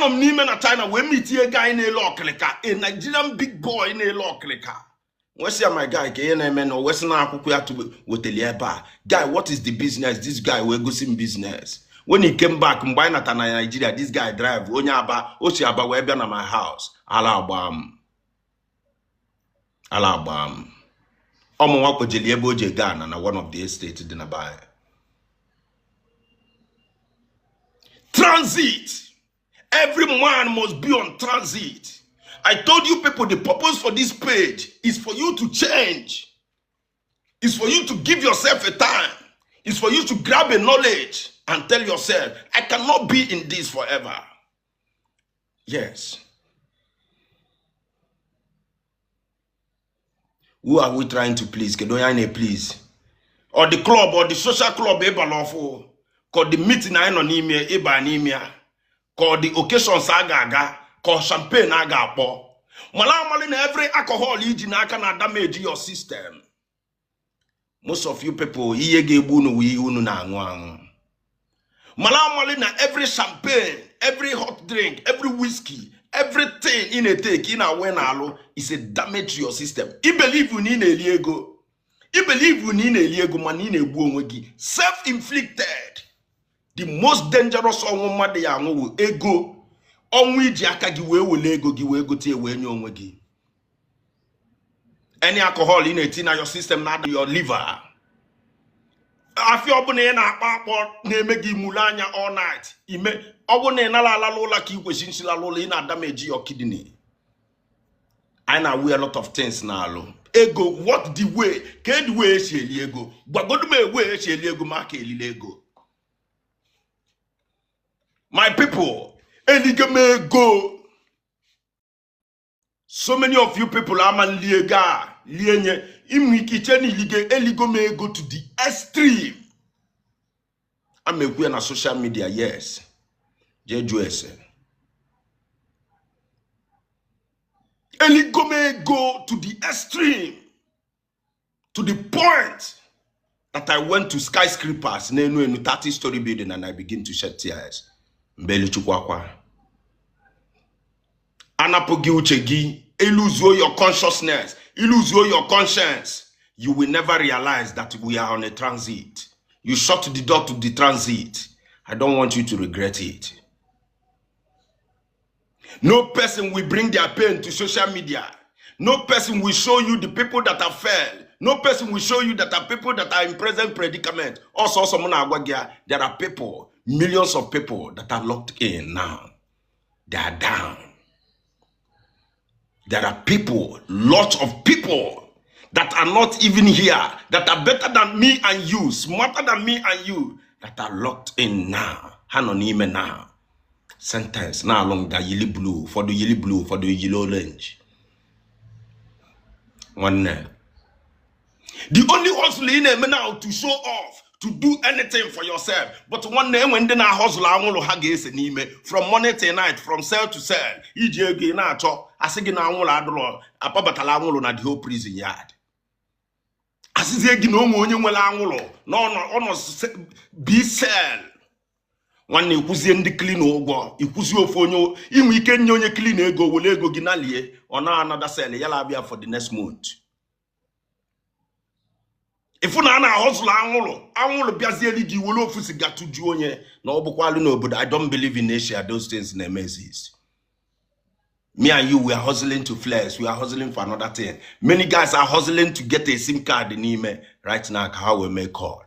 Anọ m n'ime na China wee meetie guy na-ele ọkịrịka, a Nigerian big boy na-ele ọkịrịka. Wee sị ya, my guy, ka ihe na-eme na o wee sị na akwụkwọ ya tụbe wetali ebe a. Guy, what is the business? This guy wee gosi m business. When he came back, mgbe anyị nata na Nigeria, this guy drive onye Aba, o si Aba wee bịa na my house. Ala agba m, ala agba m. Ọmụnwa kpojeli ebe o ji ego ana na one of the estate dị na be anyị. Transit. Every man must be on transit. I told you people, the purpose for this page is for you to change. It's for you to give yourself a time. It's for you to grab a knowledge and tell yourself, I cannot be in this forever. Yes. Who are we trying to please? Kedu onye anyị na-please? Or the club or the social club ịbala ọfụ, ka ọ the meeting anyị nọ n'ime ịba n'ime ya, ka ọ the occasions a ga-aga, ka ọ champagne a ga-akpọ. Mara amali na every alcohol iji n'aka na damage your system. Most of you people, ihe ga-egbu unu wụ ihe unu na-aṅụ aṅụ. Mara amali na every champagne, every hot drink, every whiskey, everything ị na-etake, ị na-awe na-alụ is a damage to your system. I believe na ị na-eli ego. I believe na ị na-eli ego, mana ị na-egbu onwe gị. Self-inflicted. The most dangerous ọnwụ mmadụ ya anwụ wụ ego. Ọnwụ iji aka gị wee wele ego gị wee gote wee nye onwe gị. Any alcohol ị na-eti na your system na your liver. Afịa ọbụla ị na-akpọ akpọ na-eme gị mụrụ anya all night. Ime ọ bụrụ na ị nara alala ụla ka ị kwesị nsi lala ụla, ị na-adamage your kidney. Anyị na-awụ a lot of things na-alụ ego. What the way ka the way esi eli ego? Gwagodu m ewe esi eli ego ma aka elile ego. My people, eligo m ego. So many of you people ama nli ego a lie nye ịmụ ike iche na ilige eligo m ego to the extreme. Ama ekwu ya na social media, yes. Jee jụọ ese. Eligo m ego to the extreme, to the point that I went to skyscrapers n'enu enu 30-story building and I begin to shed tears. Mgbe elu akwa. Anapụ gị uche gị, iluzuo your consciousness, iluzuo your conscience, you will never realize that we are on a transit. You shut the door to the transit. I don't want you to regret it. No person will bring their pain to social media. No person will show you the people that have failed. No person will show you that are people that are in present predicament. Also, someone there are people, millions of people that are locked in now. They are down. There are people, lots of people that are not even here, that are better than me and you, smarter than me and you, that are locked in now. Ha nọ n'ime now. Sentence na-alụ nga yili blue, ụfọdụ yili blue, ụfọdụ yili orange. Nwanne. The only hustle ị na-eme now to show off, to do anything for yourself. But nwanne, enwe ndị na-ahustle anwụrụ ha ga-ese n'ime from morning till night, from cell to cell. Iji ego ị na-achọ, asị gị na anwụrụ adụrọ, akpọbatala anwụrụ na the whole prison yard. Asịzie gị na onwe onye nwere anwụrụ na ọ nọ B cell. Nwanne, ikwuzie ndị clean ụgwọ, ikwuzie ofu onye inwe ike nye onye clean ego, were ego gị nalie, ọ na another cell ya la-abịa for the next month. Ịfụ na a na-ahustle anwụrụ, anwụrụ bịazieli gị were ofu siga tụjuo onye na ọ bụkwalụ n'obodo. I don't believe in Asia those things na-eme exist. Me and you, we are hustling to flex, we are hustling for another thing. Many guys are hustling to get a SIM card n'ime right now ka ha wee mee call.